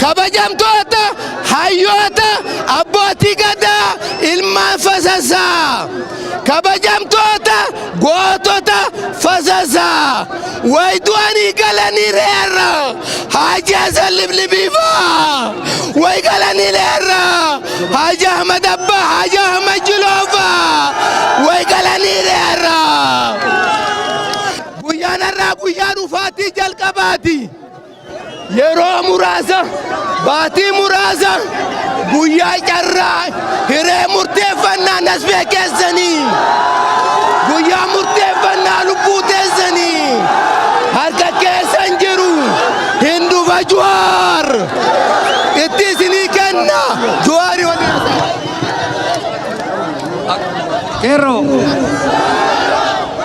Kabajamtoota hayyoota abbootii gadaa ilmaan fasasaa. Kabajamtoota gootota fasasaa. Way du'anii galanii reerra. Haaji Hasan Liblibiifaa. Way galanii reerra. Haaji Ahmad Abbaa Haaji Ahmad Jiloofaa. Way galanii reerra. Guyyaan har'aa guyyaa dhufaatii jalqabaati. Yeroo muraasa, baatii muraasa, guyyaa carraa hiree murteeffannaa nasbee keessanii, guyyaa murteeffannaa lubbuu teessanii harka keessan jiru hin dhufa Juwaar. Itti isinii kenna Juwaari waliin. Qeerroo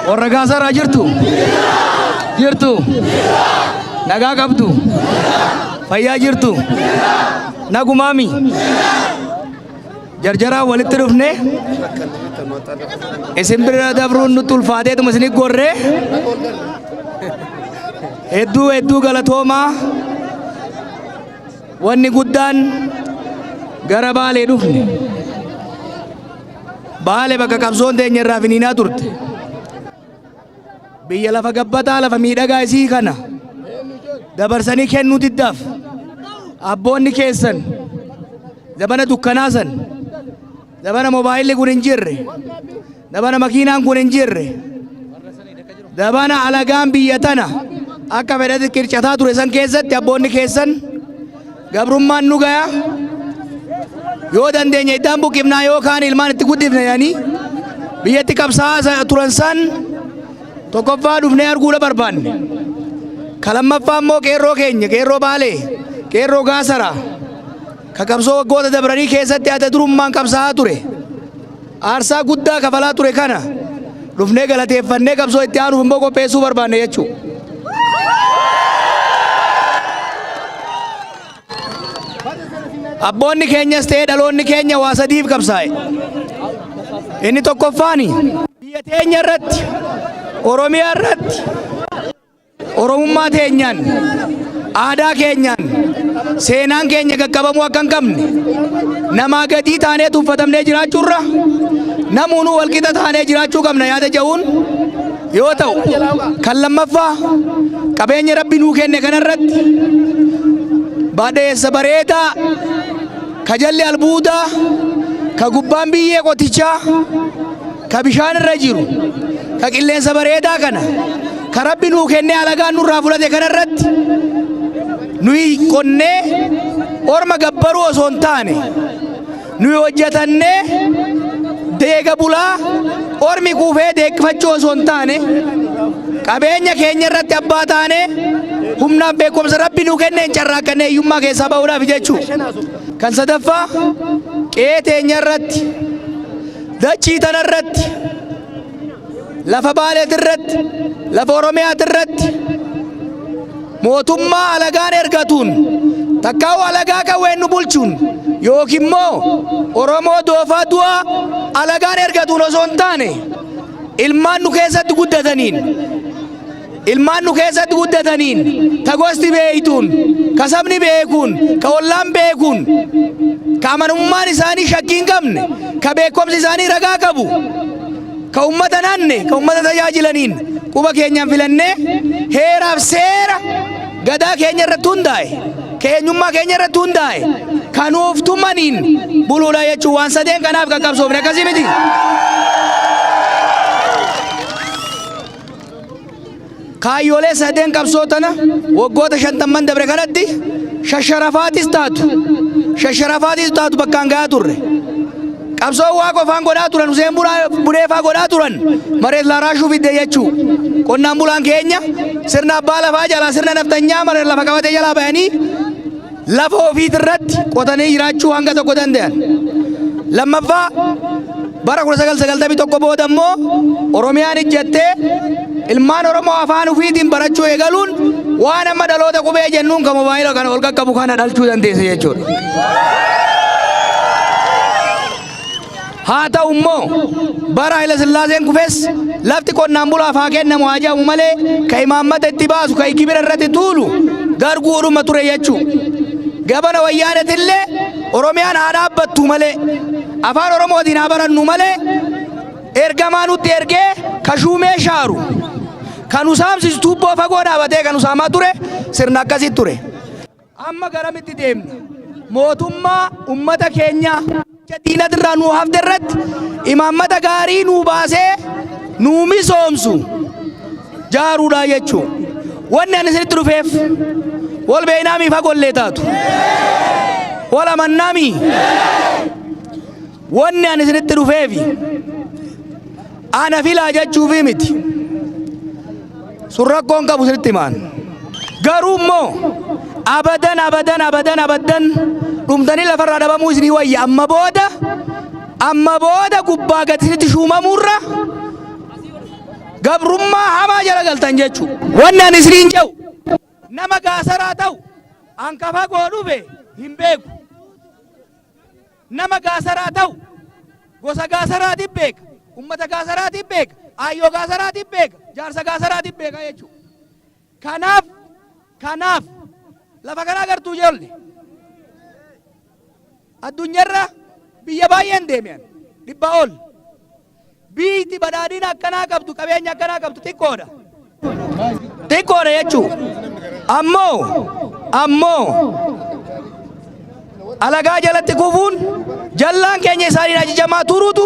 warra Gaasaraa jirtu jirtu nagaa qabdu fayyaa jirtu nagumaami jarjaraa walitti dhufne isin bira dabruun nutti ulfaateetuma isin gorree hedduu hedduu galatoomaa. Wanni guddaan gara Baalee dhufne. Baale bakka qabsoon teenya irraa finiinaa turte. Biyya lafa gabbataa lafa miidhagaa isii kana dabarsanii kennuu diddaaf abboonni keessan zabana dukkanaa san zabana moobaayilli kun hin jirre zabana makiinaan kun hin jirre zabana alagaan biyya tana akka fedhatti qircataa ture san keessatti abboonni keessan gabrummaan nu gaya yoo dandeenye iddaan buqqifnaa yookaan ilmaan itti guddifna jedhanii biyyatti qabsaa'aa turan san tokkoffaa dhufnee arguudha barbaanne. Ka lammaffaa immoo qeerroo keenya qeerroo Baalee qeerroo Gaasaraa ka qabsoo waggoota dabranii keessatti adda durummaan qabsaa'aa ture aarsaa guddaa kafalaa ture kana dhufnee galateeffannee qabsoo itti aanuuf immoo qopheessuu barbaanne jechuudha. Abboonni keenyas ta'ee dhaloonni keenya waa sadiif qabsaa'e. Inni tokkoffaani biyya teenya irratti Oromiyaa irratti Oromummaa teenyaan, aadaa keenyaan, seenaan keenya qaqqabamuu akka hin qabne, namaa gadii taanee tuffatamnee jiraachuurra namuunuu walqixa taanee jiraachuu qabna yaada jedhuun yoo ta'u, kan lammaffaa qabeenya Rabbi nuu kenne kanarratti badheessa bareedaa, ka jalli albuudaa, ka gubbaan biyyee qotichaa, ka bishaan irra jiru, ka qilleensa bareedaa kana, ka Rabbi nuu kennee alagaan nurraa fudhate kana irratti nuyi qonnee orma gabbaruu osoo hin taane nuyi hojjetannee deega bulaa ormi quufee deeggifachuu osoo hin taane qabeenya keenya irratti abbaa taanee humnaaf beekumsa Rabbi nuu kenneen carraaqqannee hiyyummaa keessaa ba'uudhaaf jechuu. Kan sadaffaa qe'ee teenya irratti Dachii tana irratti, lafa Baaleet irratti, lafa Oromiyaat irratti mootummaa alagaan ergatuun takkaa'u alagaa qawween nu bulchuun yookiin immoo Oromoo doofaa du'aa alagaan ergatuun osoo hin taane ilmaan nu keessatti guddataniin Ilmaan nu keessatti guddataniin, ka gosti beeytuun, ka sabni beekuun, ka ollaan beekuun, ka amanamummaan isaanii shakkii hin qabne, ka beekkomsi isaanii ragaa qabu, ka ummata hin hanne, ka ummata tajaajilaniin quba keenyaan filannee heeraaf seera gadaa keenya irratti hundaa'e, ka eenyummaa keenya irratti hundaa'e, ka nuuf tumaniin buluudha jechuun waan sadeen kanaaf qaqqabsoofne akkasii miti. Kaayyoolee sadeen qabsoo tana waggoota shantamman dabre kanatti shasharafaatis taatu shasharafaatis taatu bakkaan gahaa turre. Qabsoo waa qofaan godhaa turan Huseen Buneefaa godhaa turan mareet laaraashuu fidde jechuu. Qonnaan bulaan keenya sirna abbaa lafaa jalaa sirna naftanyaa mareet lafa qabatee jalaa bayanii lafa ofiitirratti qotanii jiraachuu hanga tokko danda'an. Lammaffaa bara 1991 booda immoo Oromiyaan ijjattee ilmaan Oromoo afaan ofiitiin barachuu eegaluun waan amma dhaloota qubee jennuun kan moobaayila kana ol qaqqabu kana dhalchuu dandeesse jechuudha. Haa ta'u immoo bara Haayila Sillaaseen kufes lafti qonnaan bulaaf haa kennamu haa jedhamu malee ka imaammata itti baasu ka gibira irratti tuulu darguudhuma ture jechuudha. Gabana Wayyaanetillee Oromiyaan haa dhaabbattu malee, afaan Oromootiin haa barannu malee, ergamaa nutti ergee ka shuumee shaaru, ka nu saamsisu, tuubboo fagoo dhaabatee ka nu saamaa ture sirna akkasii ture. Amma garamitti deemna? Mootummaa ummata keenyaa diinatirraa nuu hafte irratti imaammata gaarii nuu baasee nuu misoomsu jaaruudha jechuu. Wanni ani isinitti dhufeef, wal beeynaamii fagollee taatu. Wal amannaamii. Wanni ani isinitti dhufeefi ana filaa jechuufi miti. Sun rakkoon qabu, isinitti himaan. Garuu immoo abadan, abadan, abadan, abadan dhumtanii lafarraa dhabamuu isinii wayya. Amma booda gubbaa gadi isinitti shuumamuurra gabrummaa hamaa jala galtan jechuu. Wanni ani isiniin jedhu, nama Gaasaraa ta'u an ka fagoo dhufe hin beeku. Nama Gaasaraa ta'u gosa Gaasaraatiin beeka. Ummata Gaasaraatiin beeka. Aayyoo Gaasaraatiin beeka. Jaarsa Gaasaraatiin beeka jechuudha. Kanaaf lafa kana agartuu, ijoollee. Addunyaarra biyya baay'een deemean 100 ol. Biyyi badhaadhina akkanaa qabdu, qabeenya akkanaa qabdu xiqqoodha. Xiqqoodha jechuudha. Ammoo alagaa jalatti kufuun, jallaan keenya isaaniin ajajamaa turuutu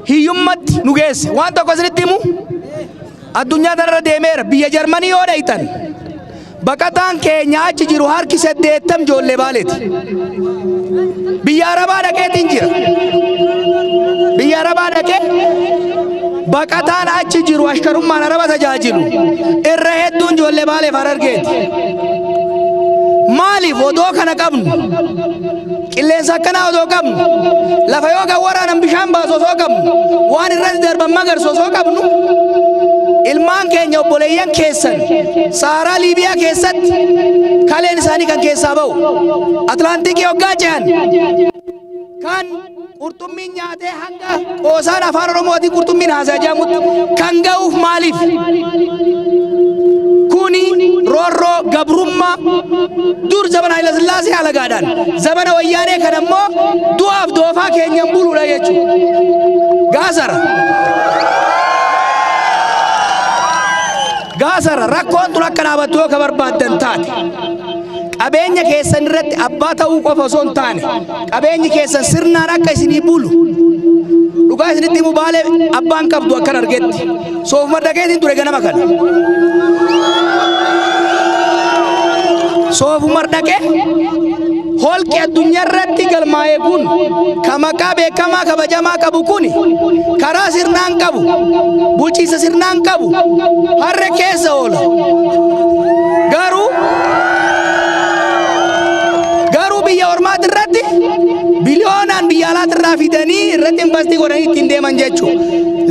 hiyyummatti nu geesse. Waan tokko isinitti himu, addunyaa tanarra deemeera. Biyya Jarmanii yoo dhaytan, baqataan keenya achi jiru harki 80 ijoollee Baaleeti. Biyya Arabaa dhaqeetiin jira. Biyya Arabaa dhaqee, baqataan achi jiru ashkarummaan Araba tajaajilu irra hedduun ijoollee Baaleef Harargeeti. Maaliif odoo kana qabnu, qilleensa akkanaa odoo qabnu, lafa yoo kan waraanan bishaan baasu osoo qabnu, waan irratti darban magarsu osoo qabnu, ilmaan keenya, obboleeyyan keessan Saaraa Liibiyaa keessatti kaleen isaanii kan keessaa ba'u, Atlaantikii hoggaa ce'an kan qurxummiin nyaatee, hanga qoosaan afaan Oromootiin qurxummiin haasaa jedhamutti kan ga'uuf maaliif? Kuni roorroo gabrummaa dur zamana Haayila Sillaasee alagaadhaan, zamana Wayyaanee kan ammoo du'aaf doofaa keenyan buluudha jechuudha. Gaasara. Gaasara, rakkoon tun akka dhaabattu yoo ka barbaaddan taate, qabeenya keessan irratti abbaa ta'uu qofa osoo hin taane, qabeenyi keessan sirnaan akka isinii bulu. Dhugaa isinitti himu, Baalee abbaan qabdu akkan argetti. Soofuma dhageetiin ture ganama kana. Soofumar dhaqee, holqi addunyaa irratti galmaa'e kun, ka maqaa beekamaa kabajamaa qabu kun, karaa sirnaan qabu, bulchiinsa sirnaan qabu, harre keessa oola. Garuu biyya ormaati irratti biliyoonaan biyya alaati irraa fidanii irratti invest godhanii ittiin deeman jechuudha.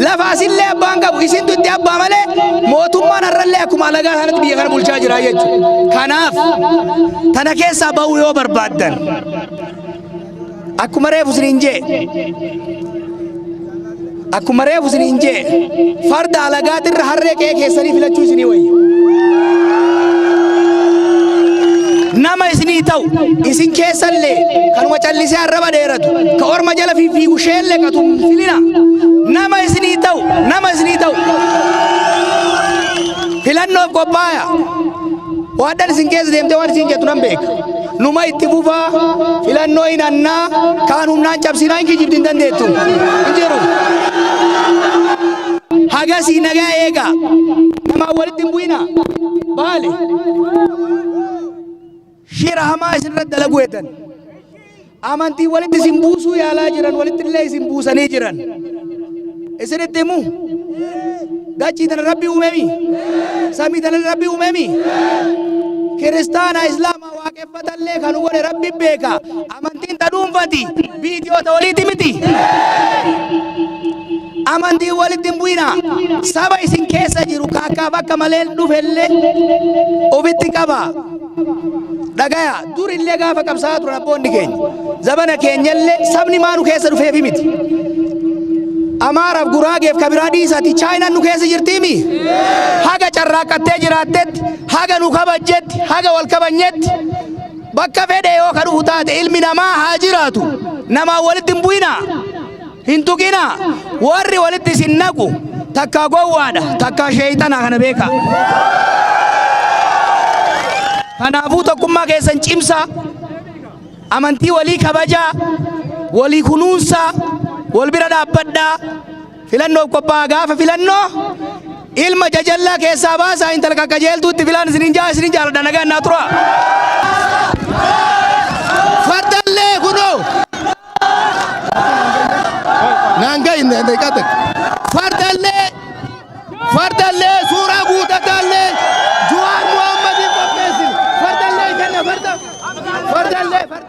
Lafa asillee abbaan qabu, isintu itti abbaa malee, mootummaan har'allee akkuma alagaa sanatti biyya kana bulchaa jira jechuudha. Kanaaf tana keessaa ba'uu yoo barbaaddan, akkuma reefu isiniin jee, farda alagaatirra harree qe'ee keessanii filachuu isinii wayya. Nama isinii ta'u, isin keessallee kanuma callisee arraba dheeratu, ka orma jala fiigu sheellee qatu filina. Nama isinii ta'u, nama isinii ta'u. Filannoof qophaaya. Waaddan isin keessa deemtee waan isin jettu nan beeka. Numa itti fufaa, filannoo hin hannaa, kaan humnaan cabsinaa, hin kijibdi, hin dandeettu. Hin jiru. Hagasii nagaa eegaa. Namaa walitti hin bu'inaa. Baale. Shira hamaa isinirratti dalaguu eedan. Amantii walitti isin buusuu yaalaa jiran, walitti illee isin buusanii jiran. Isinitti himu. Dachii tana Rabbi uumemi. Samii tana Rabbi uumemi. Kiristaana, Islaama, waaqeffatallee kan godhe Rabbi beeka. Amantiin ta dhuunfati. Viidiyoota waliiti miti. Amantiin walitti hin bu'ina. Saba isin keessa jiru kaakkaaf akka malee dhufellee ofitti qaba. Dhagaya, dur illee gaafa qabsaa'aa turan abboonni keenya. Zabana keenyallee sabni maa nu keessa dhufeefi miti. Amaaraaf, Guraageef, kabiraa dhiisati, Chaayinaan nu keessa jirtiimi. Haga carraaqqattee jiraattetti, haga nu kabajjetti, haga wal kabajnetti. Bakka fedhe yoo ka dhufu taate ilmi namaa haa jiraatu. Namaa walitti hin bu'inaa. Hin tuqinaa. Warri walitti isin naqu takkaa gowwaadha takkaa sheeyxanaa kana beekaa. Kanaafuu tokkummaa keessan cimsaa. Amantii walii kabajaa, walii kunuunsaa, wal bira dhaabbadhaa. Filannoof qophaa'aa gaafa filannoo ilma jajallaa keessaa baasaa intala qaqqajeeltuutti filaan isinin jaa isinin jaaladha nagaan naa turaa.